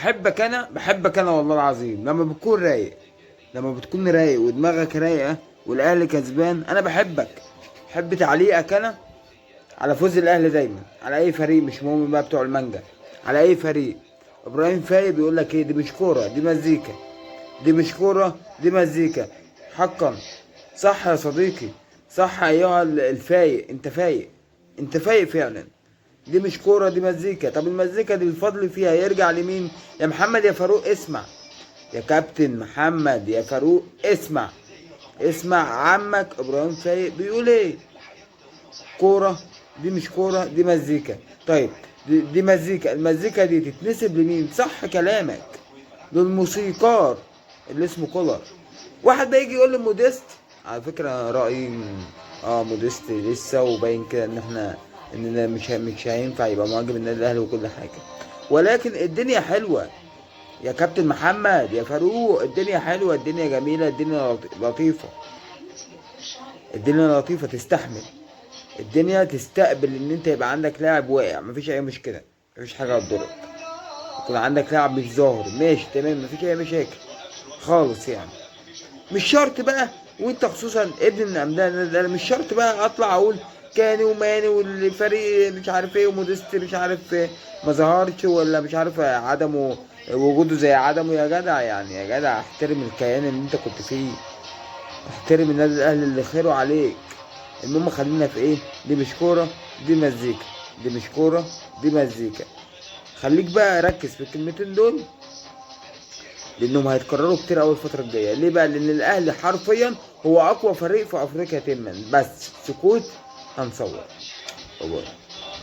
بحبك انا، بحبك انا والله العظيم. لما بتكون رايق، لما بتكون رايق ودماغك رايقة والاهلي كسبان، انا بحبك. بحب تعليقك انا على فوز الاهلي دايما على اي فريق، مش مهم بقى بتوع المانجا، على اي فريق. ابراهيم فايق بيقول لك ايه؟ دي مش كورة، دي مزيكا. دي مش كورة، دي مزيكا. حقا صح يا صديقي، صح ايها الفايق، انت فايق، انت فايق فعلا. دي مش كورة، دي مزيكا. طب المزيكا دي الفضل فيها يرجع لمين؟ يا محمد يا فاروق اسمع، يا كابتن محمد يا فاروق اسمع، اسمع عمك ابراهيم فايق بيقول ايه. كورة دي مش كورة، دي مزيكا. طيب دي مزيكا، المزيكا دي تتنسب لمين؟ صح كلامك، للموسيقار اللي اسمه كولر. واحد بقى يجي يقول لي موديست، على فكرة رأيي موديست لسه، وباين كده ان احنا اننا مش هينفع يبقى مهاجم النادي الاهلي وكل حاجة، ولكن الدنيا حلوة يا كابتن محمد يا فاروق، الدنيا حلوة، الدنيا جميلة، الدنيا لطيفة، الدنيا لطيفة، تستحمل الدنيا، تستقبل ان انت يبقى عندك لاعب واقع، مفيش اي مشكلة، مفيش حاجة هتضرك، يكون عندك لاعب مش ظاهر، ماشي تمام، مفيش اي مشاكل خالص يعني. مش شرط بقى، وانت خصوصا ابن من ابناء النادي الاهلي، مش شرط بقى اطلع اقول كاني وماني والفريق مش عارف ايه وموديست مش عارف ايه ما ظهرش، ولا مش عارف عدمه وجوده زي عدمه. يا جدع يعني، يا جدع احترم الكيان اللي انت كنت فيه، احترم النادي الاهلي اللي خيره عليك. المهم خلينا في ايه؟ دي مش كورة، دي مزيكا، دي مش كورة، دي مزيكا. خليك بقى ركز في الكلمتين دول لانهم هيتكرروا كتير قوي الفترة الجاية. ليه بقى؟ لان الاهلي حرفيا هو اقوى فريق في افريقيا تما. بس سكوت هنصور. باي.